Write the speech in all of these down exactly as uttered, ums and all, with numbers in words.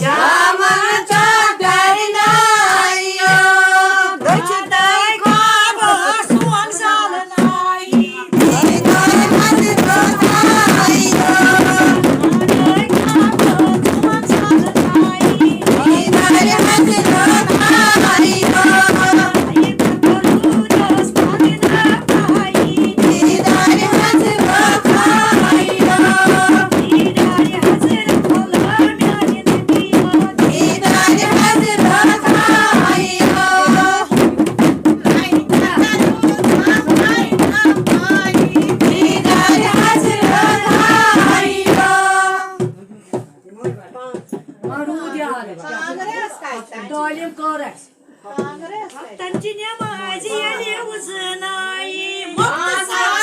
جامن چادر نایو، دٔچھُن داے خواب سون زالنائی۔ دیدار حضرت آیو، دیدار حضرت آیو۔ دٲلِم کٔر اَسہِ۔ وقتن چہِ نٮ۪مازِ ییٚلہِ وُزنایہِ، مۄختصر،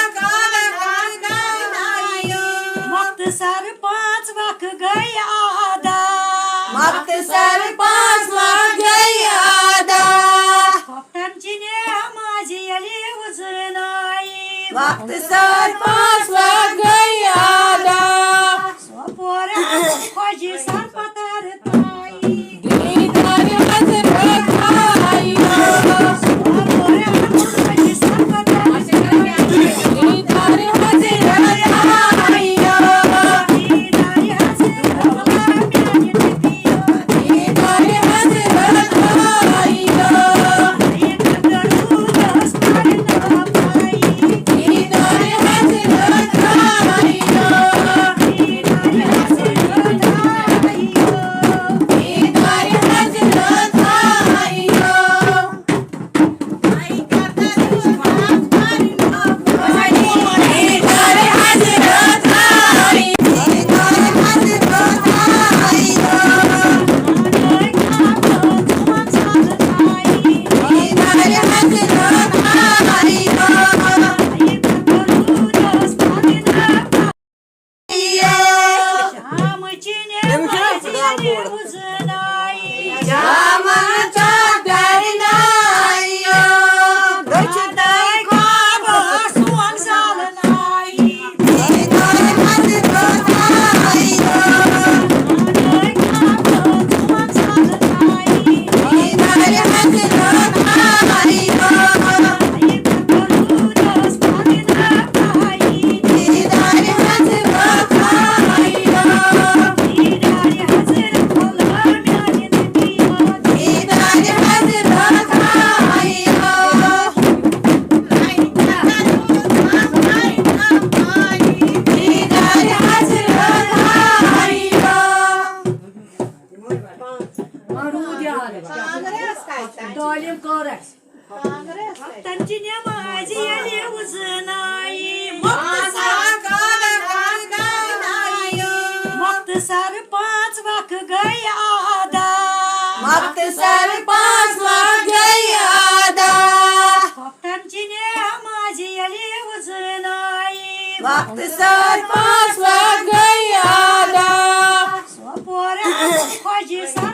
مۄختصر پانٛژھ وق گٔے ادا۔ مۄختصر پانٛژھ وق گٔے ادا۔ وقتن چہِ نٮ۪مازِ ییٚلہِ وُزنایہِ، مۄختصر پانٛژھ وق گٔے ادا۔ سوپور خۄجہِ سر پتر تایہِ۔ دیدار حضرت آیو۔ سوپور خۄجہِ سر پتر تایہِ۔ دیدار حضرت آیو۔ دیدار حضرت آیو۔ دٲلِم کٔر اَسہِ۔ وقتن چہِ نٮ۪مازِ ییٚلہِ وُزنایہِ، مۄختصر، مۄختصر پانٛژھ وق گٔے ادا۔ مۄختصر پانٛژھ وق گٔے ادا۔ وقتن چہِ نٮ۪مازِ ییٚلہِ وُزنایہِ، مۄختصر پانٛژھ وق گٔے ادا۔ سوپور خۄجہِ سر